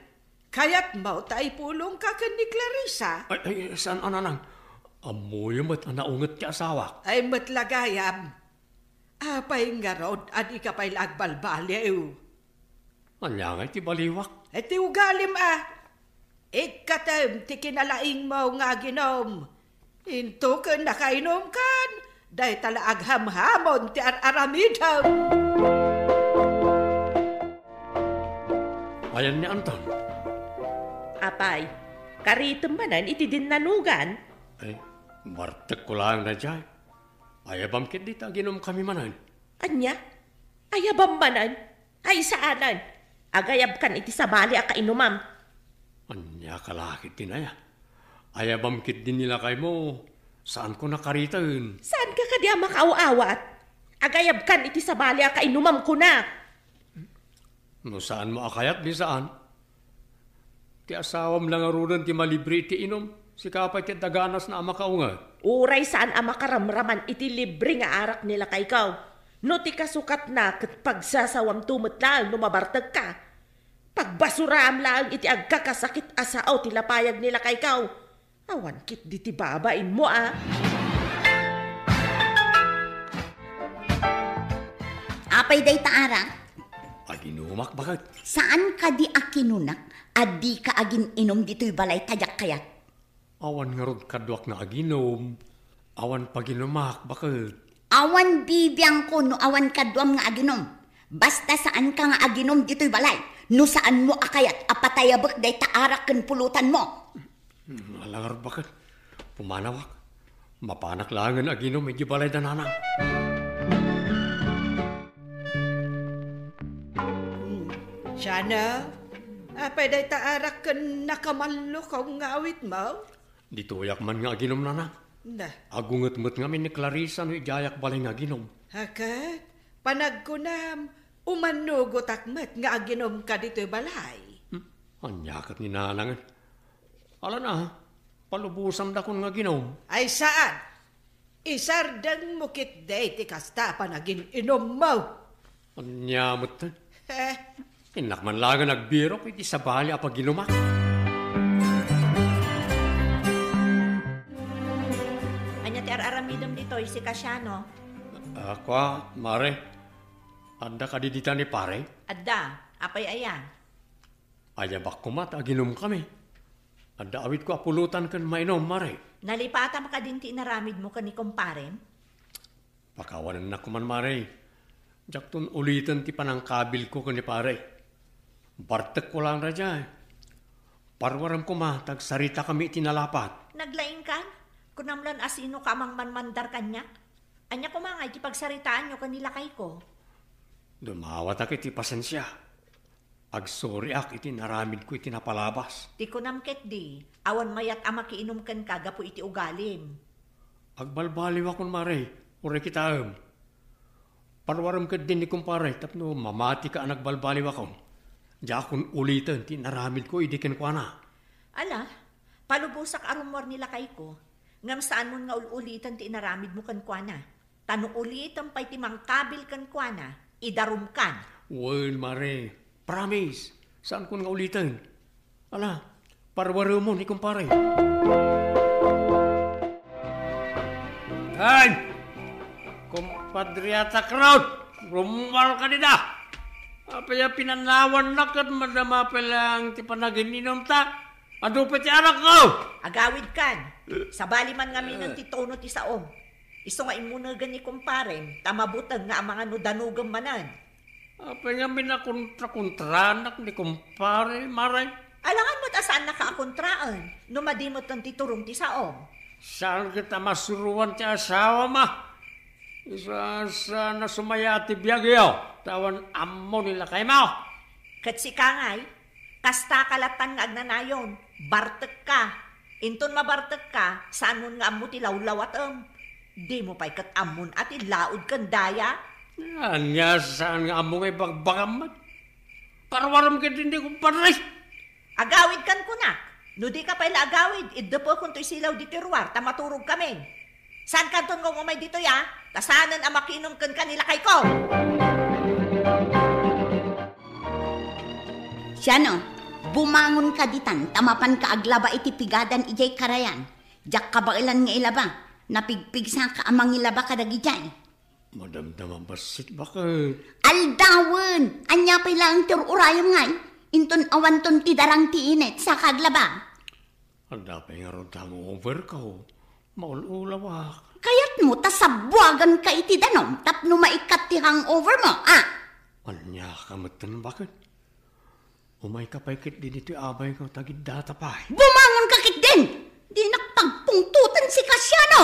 kayatmo ta ipulongka ken ni Clarissa? Ay, ay, saan a, nanang. Ammoyo met a naunget ti asawak. Ay, met la gayam. Apay ngarud a dika pay la agbalbaliw? Ania ngay ti baliwak? Ay, ti ugalim a. Ikkatem ti kinalaingmo nga aginum. Into ken nakainumkan, dayta la aghamhamon ti ar-aramidem. Ayan ni Anton. Apay, karitem manen iti dinnanugan? Ay, bartekko laeng daydiay. Ayabam ketdi ta aginumkami manen. Ania? Ayabam manen? Ay, saanen. Agayabkan iti sabali a kainumam. Ania ka la ketdin aya? Ayabam ketdi ni lakaymo, saanko a kariten. Saanka kadi a makaaw-awat? Agayabkan iti sabali a kainumam, kuna. No saanmo a kayat, di saan. Ti asawam la ngaruden ti malibre iti inum. Sika pay ti adda ganasna a makaunget. Uray saan a makaramraman iti libre nga arak ni lakayko. No ti kasukatna ket pagsasawamto met laeng no mabartekka. Pagbasuraam laeng iti agkakasakit a sao ti lapayag ni lakayko. Awan ketdi ti babainmo a. Apay dayta arak? Aginumak baket. Saan kadi a kinunak a dika agin-inum ditoy balay ta diak kayat? Awan ngarud kaduak nga aginom. Awan paginumak, baket. Awan bibiangko no awan kaduam nga aginom. Basta saanka nga aginom ditoy balay. No saanmo a kayat a patayabek dayta arak ken pulutanmo. Hmm, ala ngarud, baket. Pumanawak. Mapanak laengen aginom idiay balay da nanang. Hmm. Siana, apay dayta arak ken nakamallukaw nga awitmo? Ditoyak man nga aginom, nanang. Na. Agunget met ngamin ni Clarissa no idiayak balay nga aginom. Haket, panagkunam, umanugotak met nga aginomka ditoy balay. Hmm? Ania ket ni nanangen? Ala na, palubosamdakon nga aginom. Ay saan! Isardengmo ketdi ti kasta a panagin-inummo. Ania met? Eh. Innak man laengen agbirok iti sabali a paginumak. Ania ti ar-aramidem ditoy, sika, Siano? Ah, kua, mare. Adda kadi dita ni pare? Adda. Apay aya? Ayabak koma ta aginumkami. Adda awitko a pulutan ken mainum, mare. Nalipatam kadin ti inaramidmo ken ni kumparem? Pakawanennak koman, mare. Diakton uliten ti panangkabilko ken ni pare. Bartekko laeng daydiay. Parwarem koma ta agsaritakami iti nalapat. Naglaingkan? Kunam lan a sinoka a mangmanmandar kaniak? Ania koma ngay ti pagsaritaanyo ken ni lakayko? Dumawatak iti pasensia. Agsoriak iti inaramidko iti napalabas. Ti kunam ketdi, awan mayat a makiinum kenka gapu iti ugalim. Agbalbaliwakon, mare, uray kitaem. Parwarem ketdi ni kumpare tapno mamatika a nagbalbaliwakon. Diakon uliten ti inaramidko idi kenkuana. Ala, palubosak a rummuar ni lakayko, ngem saanmon nga ul-uliten ti inaramidmo kenkuana. Ta no ulitem pay ti mangkabil kenkuana, idarumkan. Wen, mare. Promise. Saankon nga uliten. Ala, parwaremon ni kumpare. Ay! Kumpadre Atakrot! Rummuarka dida! Apay a pinanawannak ket madama pay laeng ti panagin-inumta? Adu pay ti arakko! Agawidkan! Sabali man ngaminen ti tono ti saom. Isu nga immunegen ni kumparem, ta mabuteng nga amangan no danogem manen. Apay ngamin a kontrakontraanak ni kumpare, mare? Alangan met a saannaka a kontraen, no madi metten ti turong ti saom. Saan ket a masuroan ti asawam a? Isu a saan a sumayaat ti biagyo, ta awan ammo ni lakaymo. Ket sika ngay, kastaka lattan nga agnanayon, bartekka. Inton mabartekka, saanmon nga ammo ti lawlawatem. Dimo pay ket ammon a ti laod ken daya? Ania, saan nga ammo nga ibagbagam met? Parwarem ket dindi, kumpadre. Agawidkan kunak. No dika pay la agawid, iddepekon toy silaw ditoy ruar ta maturogkamin. Saankanton nga umay ditoy a? Ta saanen a makiinum kenka ni lakayko. Siano, bumangonka ditan ta mapanka aglaba iti pigadan idiay karayan. Diak kabaelan nga ilaba. Napigpigsaka a mangilaba kadagidiay. Madamdama bassit, baket. Aldawen! Ania pay laeng ti ur-urayem ngay? Inton awanton ti darang ti init, saka aglaba. Adda pay ngarud ti hangover ko. Maul-ulawak. Kayatmo ta sabbuaganka iti danum tapno maikkat ti hangover mo, a? Ania ka metten, baket? Umayka pay ketdi ditoy abayko, ta giddata pay. Bumangonka ketdin! Dinak pagpungtoten, sika, Siano!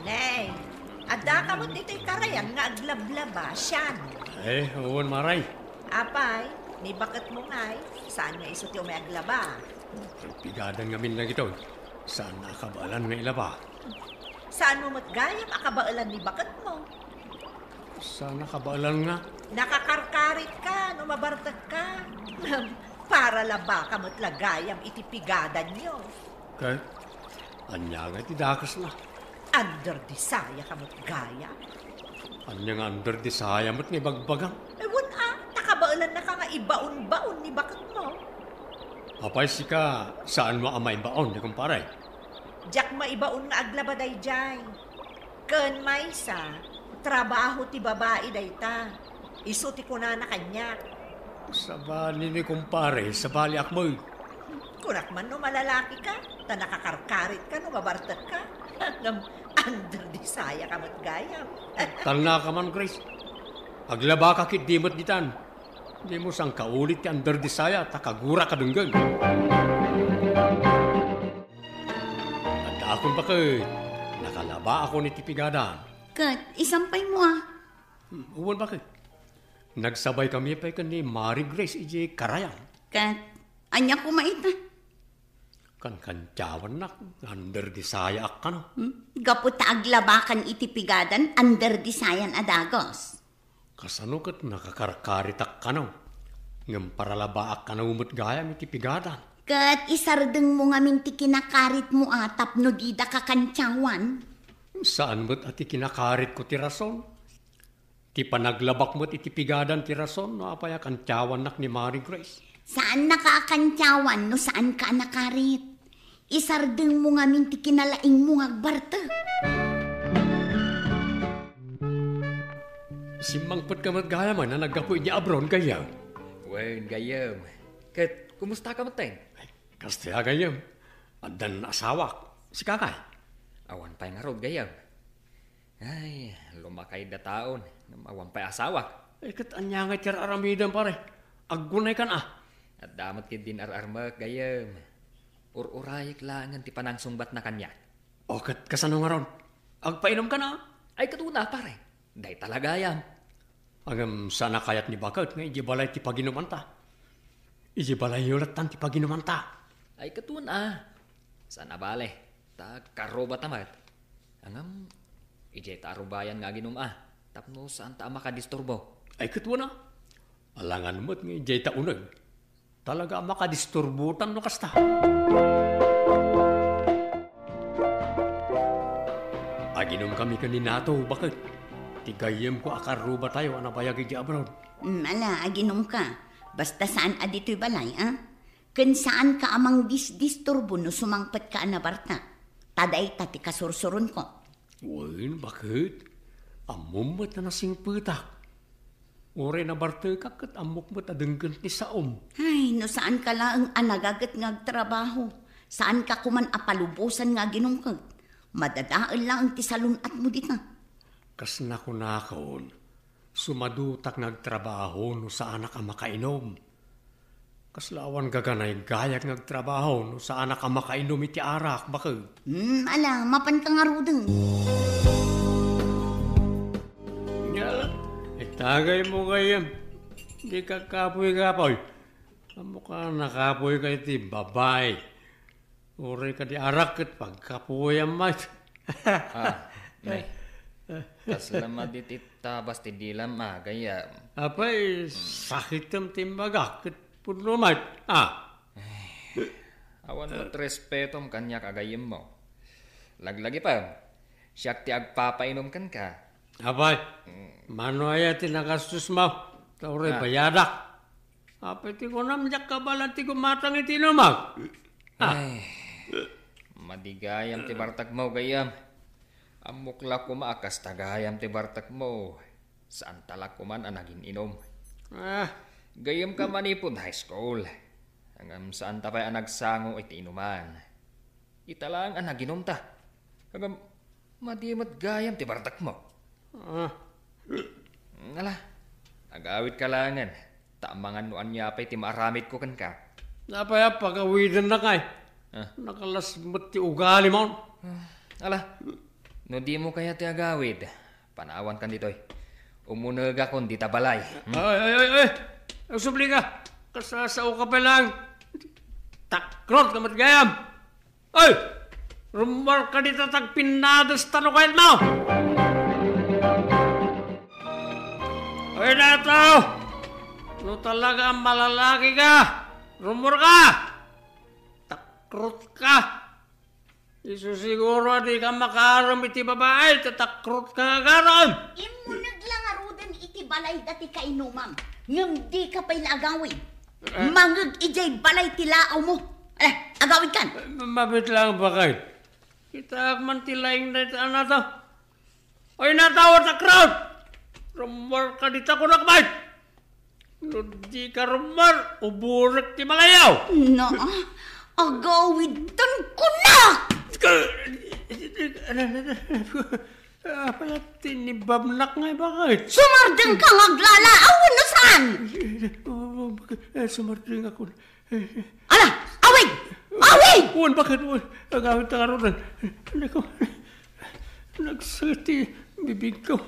Nay, addaka met ditoy karayan nga aglablaba, Siano? Eh, wen, mare. Apay, ni baketmo ngay, saan nga isu ti umay aglaba? Pigadan ngamin dagitoy. Saan a kabaelan nga ilaba. Saanmo met gayam a kabaelan ni baketmo? Saan a kabaelan nga? Nakakarkarit ka no mabartek ka. Para laba ka met la gayam iti pigadanyo. Ket, ania nga iti dakesna? Under the saya ka met gayam. Ania nga under the saya met nga ibagbagam? Eh, wen a, ta kabaelanna ka nga ibaon-baon ni baketmo. Apay sika, saanmo a maibaon, ni kumpare? Diak maibaon nga aglaba daydiay. Ken maysa, trabaho ti babai dayta. Isu ti kunana kaniak. Sabali ni kumpare, sabaliak met. Kunak man no malalaki ka, ta nakakarkarit ka no mabartek ka. Ngem under the saya ka met gayam. Talna ka man, Grace. Aglaba ka ketdi met ditan. Dimo sangkaulit ti under the saya, ta kagura ka denggen. Adda akon baket, nakalaba akon iti pigadan. Ket, isan pay mo, a? Hmm, wen baket. Nagsabay kami pay ken ni Mari Grace iti karayan. Ket, ania koma ita? Kankantiawannak, under the saya ak kano. Hmm? Gapu ta aglabakan iti pigadan, under the sayan a dagus. Kasano ket nakakarkaritak kano? Ngem paralabaak kano met gayam iti pigadan. Ket isardengmo ngamin ti kinakaritmo a tapno dida kakantiawan. Saan met a ti kinakaritko ti rason. Ti panaglabak met iti pigadan ti rason no apay a kantiawannak ni Mari Grace. Saannaka a kantiawan no saanka a nakarit. Isardengmo ngamin ti kinalaingmo nga agbartek. Simmangpetka met gayam a naggapu idiay abroad, gayyem. Wen, gayyem. Ket, kumusta ka met, Teng? Ay, kasta a, gayyem. Addan asawak. Sika kay? Awan pay ngarud, gayyem. Ay, lumakayda taon, ngem awan pay asawak. Ay, ket ania ngay ti ar-aramidem, pare? Aggunaykan a. Adda met ketdin ar-armek, gayyem. Ur-urayek laengen ti panangsungbatna kaniak. O, ket kasano ngarud? Agpainumkan a? Ay, ket una, pare. Dayta la gayam. Ngem saan a kayat ni baket nga idiay balay ti paginumanta. Idiay balayyo lattan ti paginumanta. Ay, ket wen a. Saan a bale. Ta karrubata met. Ngem, idiay ta arubayan nga aginum a. Tapno saan ta a makadisturbo. Ay, ket wen a. Alangan met nga idiay ta uneg. Talaga a makadisturbotan no kasta. Aginumkami ken ni Nato, baket. Ti gayyemko a karrubatayo a nabayag idiay abroad. Mm, ala, aginumka. Basta saan a ditoy balay, a? Ken saanka a mangdisdisturbo no sumangpetka a nabartek. Ta dayta ti kasursuronko. Wen, baket? Ammom met a nasingpetak. Uray nabartekak ket ammok met a denggen ti saom. Ay, no saanka laeng a nagaget nga agtrabaho, saanka koman a palubosan nga aginumket. Madadael laeng ti salun-atmo dita. Kas nakunakon, sumadutak nga agtrabaho no saanak a makainum. Kasla awan gaganaygayag nga agtrabaho no saanak a makainum iti arak, baket. Hmm, ala, mapanka ngaruden. Nya, itagaymo gayyem. Dika kapuy-kapuy. Ammok a nakapuy ka iti babai. Uray kadi arak ket pagkapuyan met. Ah, nay. Kasla madit ti tabas ti dilam a, gayyem. Apay, sakitem ti imbagak ket pudno met. Ah. Awan met respetom kaniak a gayyemmo. Laglagipem, siak ti agpapainum kenka. Apay, mano aya ti nagastos mo? Ta uray bayadak. Apay ti kunam, diak kabaelan ti gumatang iti inumam. Ah. Ay, madi gayam ti bartekmo, gayyem. Ammok la koma a kasta gayam ti bartekmo. Saanta la koman a nagin-inum. Ah. Gayyemka manipud high school. Ngem saanta pay a nagsango iti inuman. Ita laeng a naginumta. Ngem madi met gayam ti bartekmo. Ah. Ala, agawidka laengen, ta amangan no ania pay ti maaramidko kenka. Apay a pagawidennak ay? Ah. Nakalas met ti ugalimon. Ah, ala, no dimo kayat ti agawid, panawankan ditoy. Umunegakon dita balay. Hmm? Ay, ay, ay, ay! Agsublika! Kasasaoka pay laeng! Takrot ka met gayam! Ay! Rummuarka dita ta agpinnadesta no kayatmo! Ay, Nato! No talaga a malalaki ka, rummuarka! Takrot ka! Isu siguro a dika makaaram iti babai, ta takrot ka nga agaram! Immuneg la ngaruden iti balay dati kainumam, ngem dika pay la agawid. Eh? Mangeg idiay balay ti laawmo. Ala, agawidkan! Eh, ma-, mabit lang, bakay. Kitaak man ti laing dayta a Nato. Oy, Nato, takrot! Rummuarka dita, kunak met! No dika rummar, uburek ti malayaw. Na, agawidtan kunak! Apay a tinibabnak nga ibaket? Sumardeng ka nga aglala, awan no saan? Eh, sumardeng ako. Ala, awid! Awid! Wen, baket, wen. Agawid ta ngaruden. Nako, nagsakit ti bibigko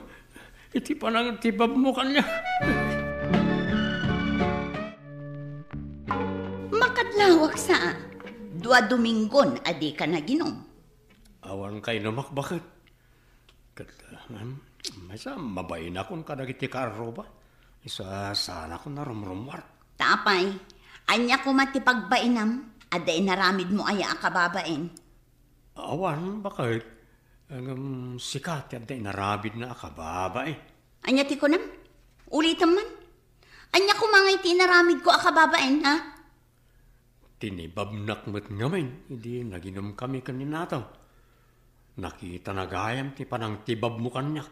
iti panangtibabmo kaniak. Makadlawak sa dua dominggon a dika naginom. Awan kainumak, baket. Ket, um, maysa, mabainakon kadagiti kaarruba. Isu a saanakon a rumrummuar. Ta apay, ania koma ti pagbainam a dayta inaramidmo aya a kababain? Awan, baket. Ngem sika ti adda inaramidna a kababai. Ania ti kunam? Ulitem man. Ania koma ngay ti inaramidko a kababain, ha? Tinibabnak met ngamin idi naginomkami ken ni Nato. Nakitana gayam ti panangtibabmo kaniak,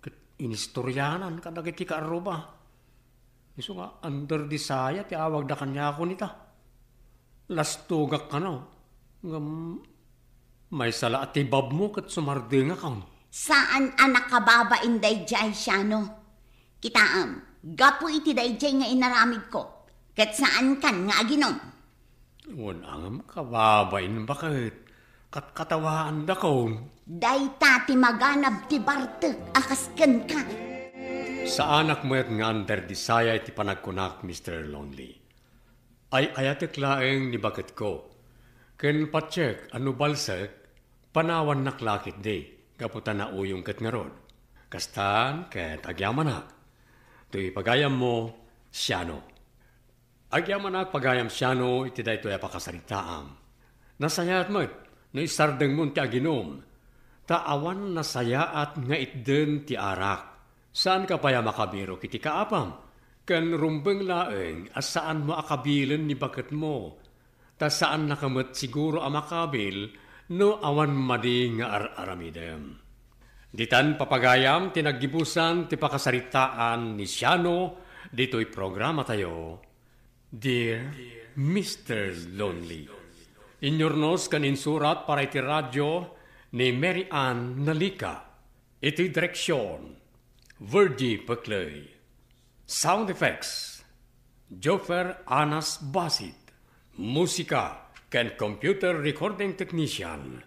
ket inistorianan kadagiti kaarruba. Isu nga under the saya ti awagda kaniak kunita. Lastogak kano, ngem maysa la a tibabmo ket sumardengakon. Saan a nakababain daydiay, Siano. Kitaem, gapu iti daydiay nga inaramidko, ket saankan nga aginom. Wen, ngem kababain, baket. Katkatawaandakon. Dayta ti maganab ti bartek a kas kenka. Saanak met nga under the saya iti panagkunak, Mister Lonely. Ay-ayatek laeng ni baketko. Ken patiek a no balsek, panawannak la ketdi, gapu ta nauyong ket ngarud. Kastan ket agyamanak. Toy pagayammo, Siano. Agyamanak pagayam Siano iti daytoy a pakasaritaam. Nasayaat met no isardengmon ti aginom, ta awan nasayaat nga itden ti arak. Saanka pay a makabirok iti kaapam, ken rumbeng laeng a saanmo a kabilen ni baketmo, ta saannaka met siguro a makabil no awan madi nga ar-aramidem. Ditan papagayam ti naggibusan ti pakasaritaan ni Siano ditoy programatayo. Dear Mister Lonely, inyurnos ken insurat para iti radio ni Mary Ann Nalika. Iti direksion, Virgie Peclay. Sound effects, Joffer Anas Basit. Musika ken computer recording technician,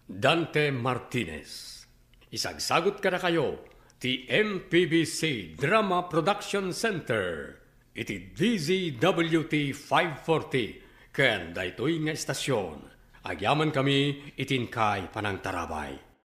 Dante Martinez. Isagsagut kadakayo ti M P B C Drama Production Center iti D Z W T five forty ken daytoy nga istasion. Agyamankami iti inkay panangtarabay.